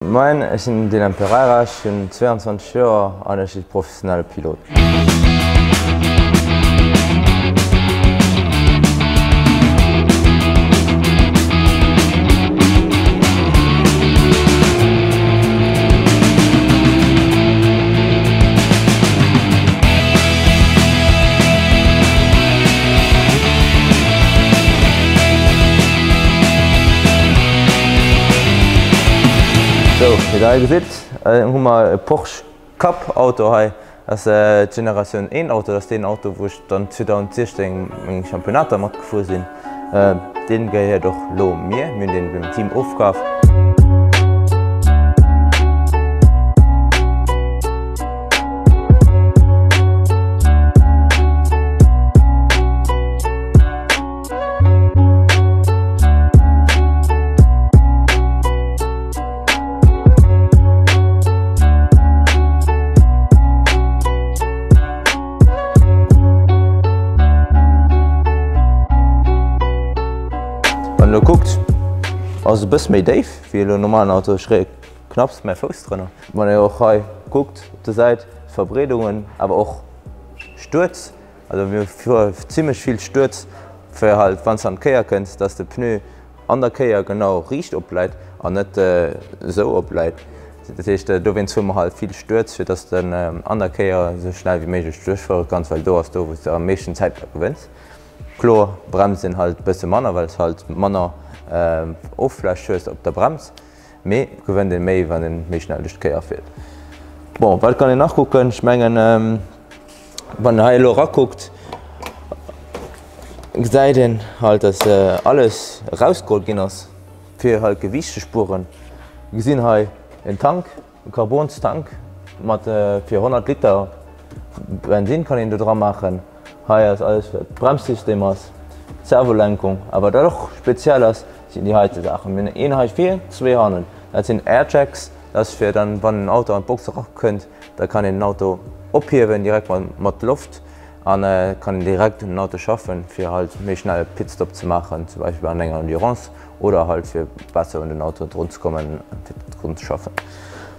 Moien, ech sinn den Dylan Pereira, ech hunn 22 Joer an ech si professionelle Pilot. Sou, wéi der hei gesitt, hu mer e Porsche Cup Auto hei. Dat ass d'Generatioun 1 Auto, dat ass deen Auto wou ech dann 2016 meng Championnater matgefuer sinn. Deen gehéiert och lo mir, mir hunn deen beim Team ofkaf. Wann een elo kuckt, ass e bësse méi déif wéi elo en normalen Auto. Ech kréie knapps mäi Fouss drënner. Wann een och hei kuckt op der Säit, Verbreedungen, awer och Stuerz. Also mir fuere zimmlech vill Stuerz, fir halt wann s de an d'Kéier kënns, dass de Pneu an der Kéier genau riicht opläit an net esou opläit. Dat heescht dowéinst fuere mer halt vill Stuerz, fir dass de an der Kéier esou schnell wéi méiglech duerchfuere kanns, well do ass do wou s de am meeschten Zäit dra gewënns. Kloer bremst een halt bësse manner, well s halt manner Offläch hues op der Brems. Mee gewënnt een méi wann een méi schnell duerch d'Kéier fiert. Bon, wat kann een nach kucken? Ech mengen wann een hei elo erakuckt, gesäit een halt dass alles erausgeholl ginn ass fir halt Gewiicht ze spueren. Mir gesinn hei en Tank, e Carbonstank mat fir 100 Liter Bensin kann een do dra maachen. Hei ass alles wat Bremssystem ass, Servolenkung, a wat och speziell ass, sinn déi heite Saachen. Mir hunn een hei vir, zwee hannen. Dat sinn Airjacks, dat ass fir dann wann en Auto an d'Box erakënnt, da kann een den Auto ophiewen direkt mat Loft an kann een direkt un den Auto schaffen, fir halt méi schnell e Pitstop ze maachen, zum Beispill an enger Endurance oder halt fir besser un den Auto drun ze kommen fir drun ze schaffen.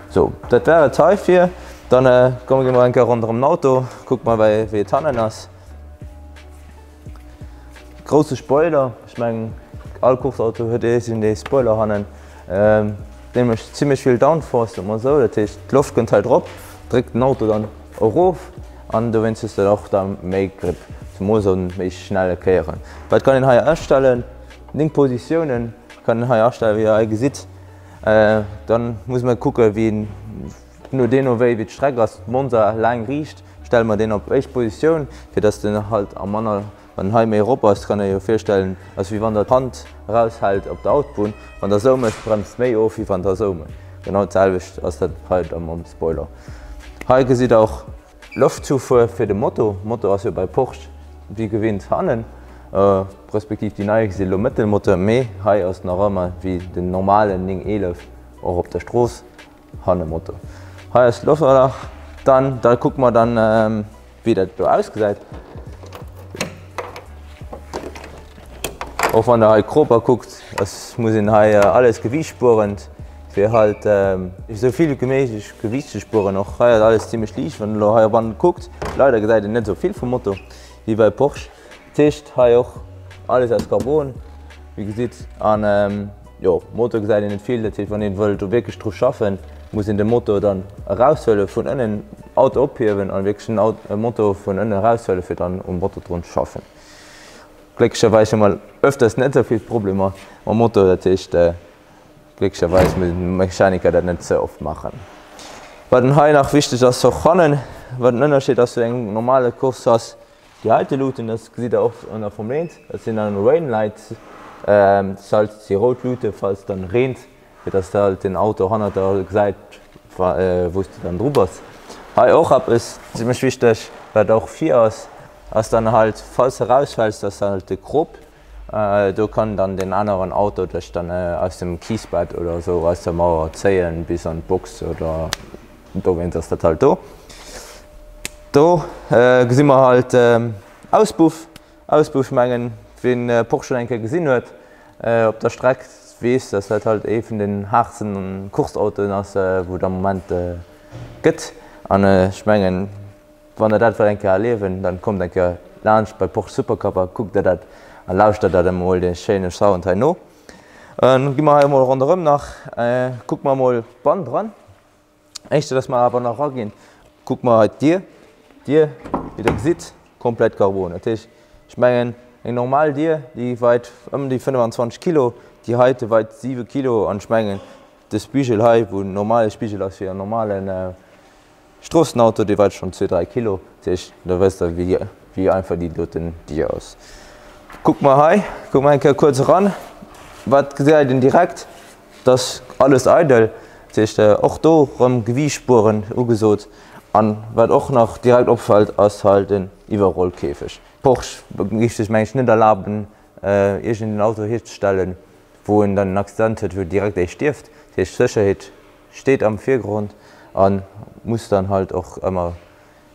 Sou, dat war et heifir. Dann komme gi mer eng Kéier ronderëm den Auto, kucke mer wéi et hannen ass. Grousse Spoiler, ech mengen all Course-Auto huet ee sinn dee Spoiler hannen. Dee mécht zimmlech vill Downforce, soe mer esou. Dat heescht d'Loft kënnt hei drop, dréckt den Auto dann erof an dowéinst hues de och da méi Grip, zemools an méi schnelle Kéieren. Wat kann een hei astellen? 9 Positiounen kann een hei astellen, wéi der hei gesitt. Dann muss mer kucke wéi no deemno wéi wéi d'Streck ass, Monza laang riicht, stelle mer deen op éischt Positioun, fir dass den halt am manner, wann en hei méi erop ass, kann ee jo virstellen, ass wéi wann der d'Hand eraushält op der Autobunn, wann der esou mécht, bremst méi of wéi wann der esou mécht. Genau d'selwecht ass dat hei da mam Spoiler. Hei gesitt der och Loftzufuer fir de Moto. Moto ass jo bei Porsche wéi gewinnt hannen, respektiv déi nei si lo Mëttelmotor, mee hei ass nach ëmmer wéi den normalen 911 och op der Strooss hanne Motor. Hei ass d'Loftlach. Dann da kucke mer dann wéi dat do ausgesäit. Och wann der hei Kroper kuckt, ass muss een hei alles gewiichtspuerend fir halt esou vill wéi méiglech Gewiicht ze spueren. Och hei ass alles zimmlech liicht, wann der elo hei eran kuckt. Leider gesäit een net esou vill vum Moto wéi bei Porsche. Dat heescht hei och alles aus Carbon wéi gesitt an jo Motor gesäit een net vill. Dat heescht wann een wëll do wierklech dru schaffen, muss een de Motor dann eraushuele vun ënnen, Auto ophiewen an wierklech den Motor vun ënnen eraushuele fir dann um Motor drun ze schaffen. Glécklecherweis hu mer öfters net esou vill Problemer mam Motor, dat heescht glécklecherweis muss den Mechaniker dat net ze oft maachen. Wat hei nach wichteg ass, och hannen, wat den Ënnerscheed ass zu engem normale Course ass, déi heite Luuten, dat gesitt der och an der Formel 1, dat sinn dann Rain Lights, dat ass halt déi rout Luute falls et dann reent, fir dass de halt den Auto hannert der gesäit wou s de dann dru bass. Hei och eppes zimmlech wichteg, wat och vir ass, ass dann halt falls de rausfäls, dass halt de Krop do kann dann den aneren Auto dech dann aus dem Kiesbett oder esou aus der Mauer zéien bis an d'Box oder dowéinst ass dat halt do. Do gesi mer halt Auspuff, Auspuff mengen ween Porsche eng Kéier gesinn huet op der Streck. weess, dass dat halt ee vun den haartsten Course-Autoen ass, wou et am Moment gëtt. An ech mengen, wann der dat wëllt eng Kéier erliewen, dann kommt eng Kéier laanscht bei Porsche Supercup a kuckt der dat a lauschtert dat emol dee schéine Sound hei no. Gi mer hei emol ronderëm nach, kucke mer emol bannendran. Éischter dass mer awer nach eraginn, kucke mer hei d'Dier. D'Dier, wéi der gesitt, komplett Carbon. Dat heescht, ech mengen eng normal Dier, déi weit ëm déi 25 Kilo, déi heite weit 7 Kilo an ech mengen de Spigel hei, wou en normale Spigel ass fir en normalen Stroossenauto, dee weit schonn zwee, dräi Kilo. Dat heescht, da wësst der wéi wéi einfach déi doten Dier ass. Kucke mer hei, kucke mer eng Kéier kuerz eran, wat gesäit een direkt? Et ass alles eidel, dat heescht och do rëm Gewiicht spueren ugesot. An wat och nach direkt opfält ass halt den Iwwerrollkäfeg. Porsche géif sech meng ech net erlaben iergend en Auto hierzestellen wou en dann en Accident huet wou direkt ee stierft. Dat heescht Sécherheet steet am Virgrond a muss dann halt och ëmmer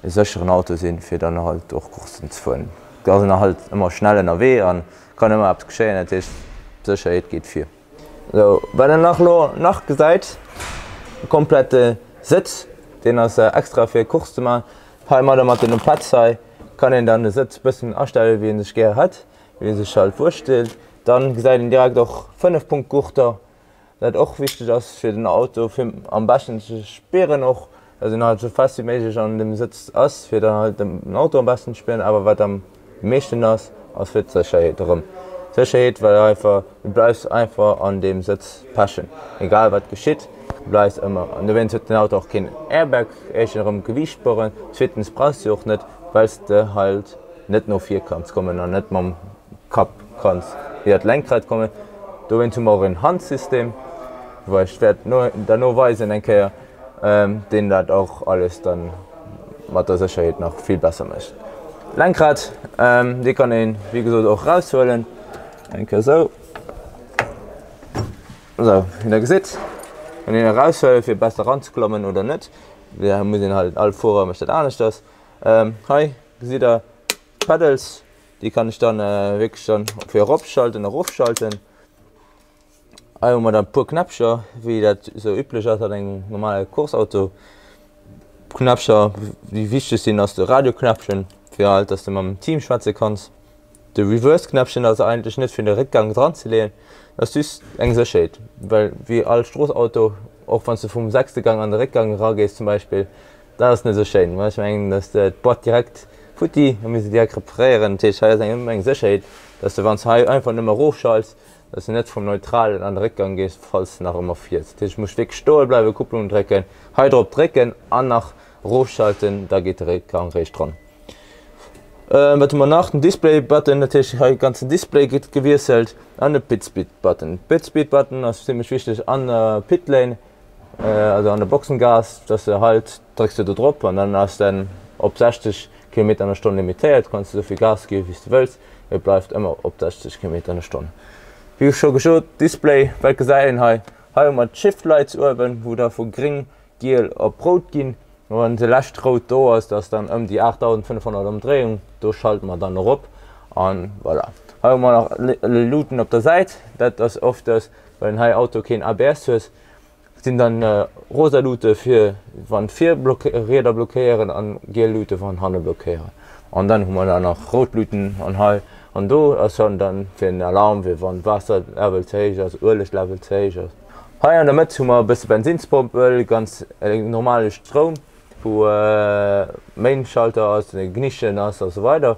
e sécheren Auto sinn fir dann halt och Courssen ze fueren. Et ass en halt ëmmer schnell ënnerwee a kann ëmmer eppes geschéien, dat heescht d'Sécherheet geet vir. Sou, wat een nach lo nach gesäit, e komplette Sëtz, deen ass extra fir Course ze man. Heimadder mat den Pads hei kann een dann de Sëtz bëssen astelle wéi een sech gär hätt, wéi ee sech halt wuerstellt. Dann gesäit een direkt och 5 Punkt Gurter, wat och wichteg ass fir den Auto fir am beschten ze spieren och, dass een halt sou fest wéi méiglech an dem Sëtz ass, fir dann halt den Auto am beschten ze spieren. Awer wat am meeschten ass, ass fir d'Sécherheet erëm. Sécherheet, well einfach, du bleifs einfach an deem Sëtz pechen, egal wat geschitt, du bleifs ëmmer. An dowéinst huet den Auto och keen Airbag, éischtens erëm Gewiicht spueren, zweetens brauchs de och net, well s de halt net no vir kanns kommen an net mam Kapp kanns iwwer d'Lenkrad kommen. Dowéinst hu mer och en Handsystem, wou ech wäert derno weisen eng Kéier. deen dat och alles dann mat der Sécherheet nach vill besser mécht. Lenkrad, dee kann een wéi gesot och raushuelen, eng Kéier esou, esou wéi der gesitt, kann een eraushuelen fir besser eranzeklommen oder net, da muss een halt, all Fuerer mécht dat aneschters. Hei gesitt der d'Pedals, déi kann ech dann wierklech dann fir eropschalten, erofschalten. Hei hu mer dann e puer Knäppcher, wéi dat esou üblech ass an engem normale Course-Auto. Knäppcher, déi wichteg sinn, ass de Radioknäppchen, fir halt, dass de mam Team schwätze kanns. De Reverse-Knäppchen ass eigentlech net fir de Réckgang dran ze leeën, dat ass just eng Sécherheet, well wéi all Stroossauto, och wann s de vum sechste Gang an de Réckgang eragees zum Beispill, Dat ass net esou schéin, well ech mengen, dass de d'Boîte direkt futti, da muss de direkt reparéieren. Dat heescht, hei ass eng ëmmer eng Sécherheet, dass de wann s de hei einfach nëmme erofschalts, dass de net vum Neutralen an de Réckgang gees, falls de nach ëmmer fiers. Dat heescht, du muss wierklech stoe bleiwen, Kupplung drécken, hei drop drécken an nach erofschalten, da geet de Réckgang réischt dran. Wat hu mer nach? Den Display Button, dat heescht hei ganzen Display gëtt gewiesselt an de Pit Speed Button. Pit Speed Button ass zimmlech wichteg an der Pitlane. Also an der Boxengaass, dass de halt, drécks de do drop an dann ass den op 60 Kilometer an der Stonn limitéiert, kanns de souvill Gas gi wéi s de wëlls, et bleift ëmmer op 60 Kilometer an der Stonn. Wéi scho gesot, Display, wat gesäit een hei? Hei hu mer d'Shift Lights uewen, wou da vu gréng, giel op rout ginn. Wann de lescht rout do ass, dat ass dann ëm déi 8500 Ëmdréiung, do schalte mer dann erop an voilà. Hei hu mer nach Luuten op der Säit, dat ass oft dass, well den hei Auto keen ABS huet, sinn dann rosa Luute fir wann vir Rieder blockéieren an giel Luute wann hanne blockéieren. An dann hu mer dann nach rout Luuten an hei an do ass schon dann fir den Alarm fir wann Waasserlevel ze héich ass, Ueleglevel ze héich ass. Hei an der Mëtt hu mer e bësse Bensinnspompel, ganz normale Stroum wou Main Schalter ass, den Ignition ass a sou weider.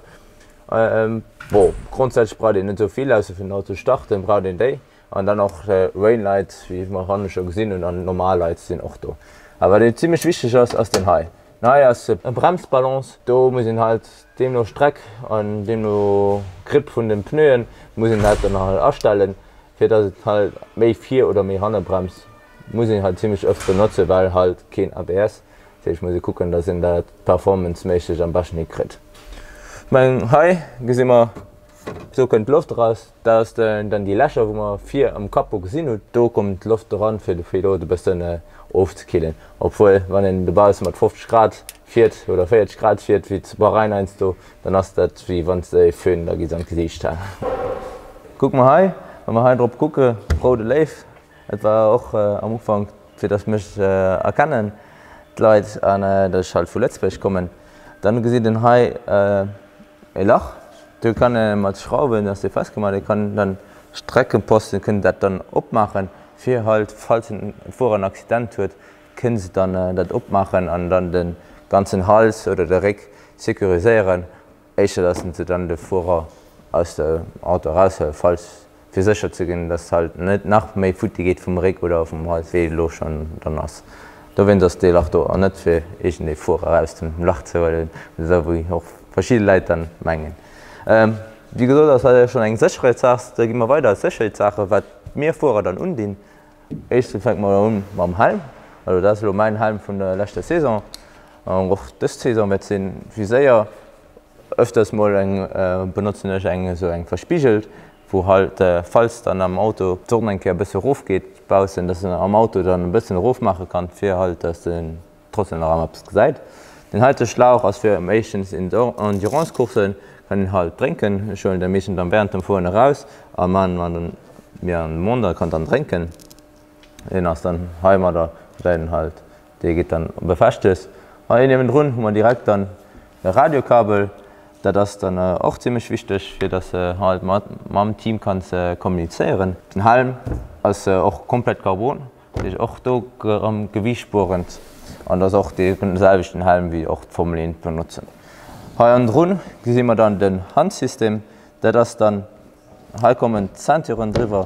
Bon grondsätzlech braucht een net esou vill, ausser fir den Auto starten braucht een déi. An dann och Rain Lights, wéi mer hanne scho gesinn hunn, an normal Lights sinn och do. A wat eben zimlech wichteg ass, ass deen hei. Den hei ass e Bremsbalance. Do muss een halt deemno Streck an deemno Grip vun de Pneuen muss een dat dann halt astellen, fir dass et halt méi vir oder méi hanne bremst. Muss een halt zimlech oft benotzen, well halt keen ABS. Dat heescht, muss ee kucken, dass een dat performanceméisseg am beschten hikritt. Ech mengen hei gesi mer. Do kënnt d'Loft eraus, dat ass dann déi Lächer wou mer vir am Capot gesinn hunn, do kommt d'Loft eran fir de Pilot e bëssen ofzekillen. Obwuel wann een dobausse mat 50 Grad fiert oder 40 Grad fiert wéi zu Bahrain heiansdo, dann ass dat wéi wann s de e Föhn der giss an d'Gesiicht halen. Kuck mer hei. Wa mer hei drop kucke, roude Léiw, et war och am Ufank fir datt mech erkennen d'Leit an datt ech halt vu Lëtzebuerg kommen. Dann gesitt een hei e Lach, do kann e mat Schrauwen ass dee festgemaach, dee kann dann Streckeposten kënnen dat dann opmaachen fir halt falls en Fuerer en Accident huet, kënne se dann dat opmaachen an dann de ganzen Hals oder de Réck sécuriséieren. Éischter dass se dann de Fuerer aus dem Auto eraushuelen, falls, fir sécher ze ginn, dass halt net nach méi futti geet vum Réck oder vum Hals, wéi et elo schonn dann ass. Dowéinst ass dee Lach do an net fir iergendee Fuerer aus dem Lach ze huelen, esou wéi och verschidde Leit dann mengen. Wéi gesot ass dat jo schonn eng Sécherheetssaach. Da gi mer weider als Sécherheetssaache wat mir Fuerer dann undinn. Éischtens fänke mer un mam Helm. Also dat ass elo mäin Helm vun der leschter Saison. An och dës Saison wäert sinn. Viséier öfters mol eng benotzen ech eng esou eng verspigelt, wou halt falls dann am Auto d'Sonn eng Kéier e bësse erof geet baussen, dass en am Auto dann e bëssen erof maache kann, fir halt dass en trotzdem nach ëmmer eppes gesäit. Den heite Schlauch ass fir meeschtens Endurance-Courssen, kann een halt drénken. Ech huelen den meeschtens dann während dem Fueren eraus a man man mir an den Mond a kann dann drénken. Deen ass dann heimadder gesäit een halt, dee geet dann befeschtegt. Hei niewendrun hu mer direkt dann e Radiokabel, dat ass dann och zimmlech wichteg fir dass de halt mat mam Team kanns kommunizéieren. Den Helm ass och komplett Carbon, Dat heescht och do erëm gewiichtspuerend an ass och dee selwechten Helm wéi och d'Formel 1 benotzen. Hei hannendrun gesi mer dann den Handsystem, dat ass dann, hei kommen d'Ceinturen driwwer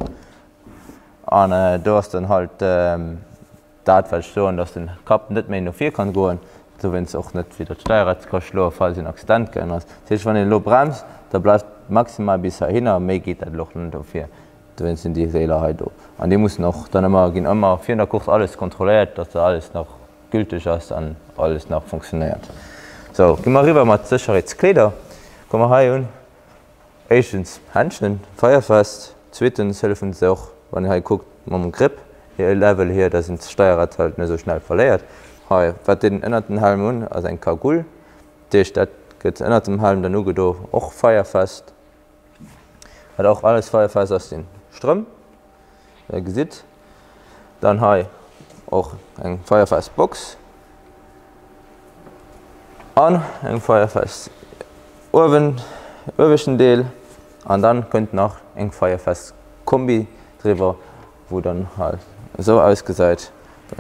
an do ass dann halt dat wat ech soen, dass den Kapp net méi no vir kann goen, dowéinst och net widder d'Steierrad ka schloen, falls een Accident gaangen ass. Dat heescht wann een elo bremst, da bleift maximal bis heihinner, méi geet dat elo och net no vir. Dowéinst sinn déi Seeler hei do. An déi mussen och dann ëmmer, ginn ëmmer virun der Course alles kontrolléiert, dass dat alles nach gülteg ass an alles nach funktionéiert. Sou, gi mer eriwwer mat Sécherheetskleeder. Komme mer hei un. Éischtens Händschen, feierfest. Zweetens hëllefen se och, wann een hei kuckt, mam Grip hier Level hier, dass een d'Steierrad halt net esou schnell verléiert. Hei, wat een ënnert den Helm hunn, ass eng Cagoule. Dat heescht, dat gëtt ënnert dem Helm dann ugedo, och feierfest. Wat och alles feierfest ass sinn Strëmp, wéi der gesitt. Dann hei och eng feierfest Box an eng feierfest uewen, uewechten Deel an dann kënnt nach eng feierfest Kombi driwwer. wou dann halt esou ausgesäit.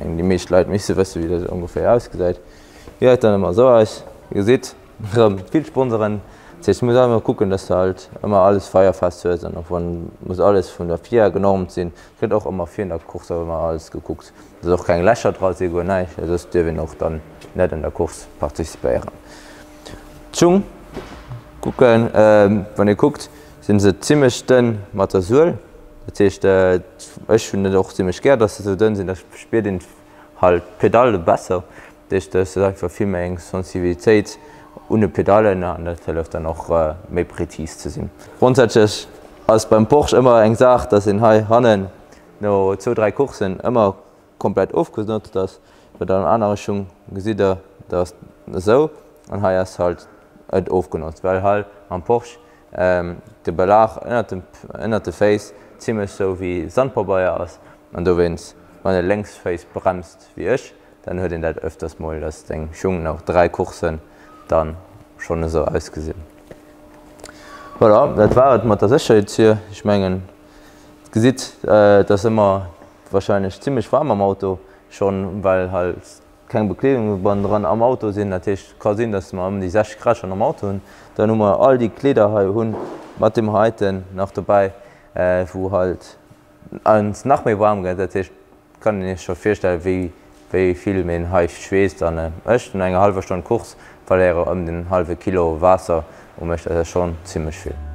Eng déi meescht Leit misste wësse wéi dat ongeféier ausgesäit. Gesäit dann ëmmer esou aus. Dir gesitt erëm vill Sponsoren. Dat heescht, du muss ëmmer kucken, dass de halt ëmmer alles feierfest hues an och wann muss alles vun der FIA genormt sinn. Gëtt och ëmmer virun der Course ëmmer alles gekuckt, dass och keng Lächer dra si guer näischt, well soss dierf een och dann net un der Course participéieren. D'Schung kucken, wann ee kuckt, sinn se zimmlech dënn mat der Suel. Dat heescht, ech hunn et och zimmlech gär, dass se esou dënn sinn, da spiert een halt d'Pedalle besser. Dat heescht, et ass einfach vill méi eng Sensibilitéit un de Pedallen an dat hëlleft dann och méi prezis ze sinn. Grondsätzlech ass beim Porsche ëmmer eng Saach, dass een hei hannen no zwou, dräi Courssen ëmmer komplett ofgenotzt ass. Bei der anerer Schung gesitt der, dat ass esou an hei ass halt et ofgenotzt, well halt am Porsche de Belag ënnert dem ënnert de Féiss zimlech sou wéi Sandpabeier ass an dowéinst wann e lénks Féiss bremst wéi ech, dann huet een dat öfters mol, dass deng Schung no 3 Courssen dann schonn esou ausgesinn. Voilà, dat war et mat der Sécherheetstür. Ech mengen gesitt et ass ëmmer Wahrscheinlech zimlech waarm am Auto schon, well halt keng Bekleedung bannendran am Auto sinn. Dat heescht, ka sinn, dass mer ëm déi 60 Grad schon am Auto hunn. Dann hu mer all déi Kleeder hei hunn mat deem heiten nach dobäi, wou halt ens nach méi waarm gëtt. Dat heescht, kann een sech scho virstellen, wéi wéi vill een hei schweesst. An ech no enger hallwer Stonn Course verléiere ëm den hallwe Kilo Waasser u mech. Dat ass schon zimlech vill.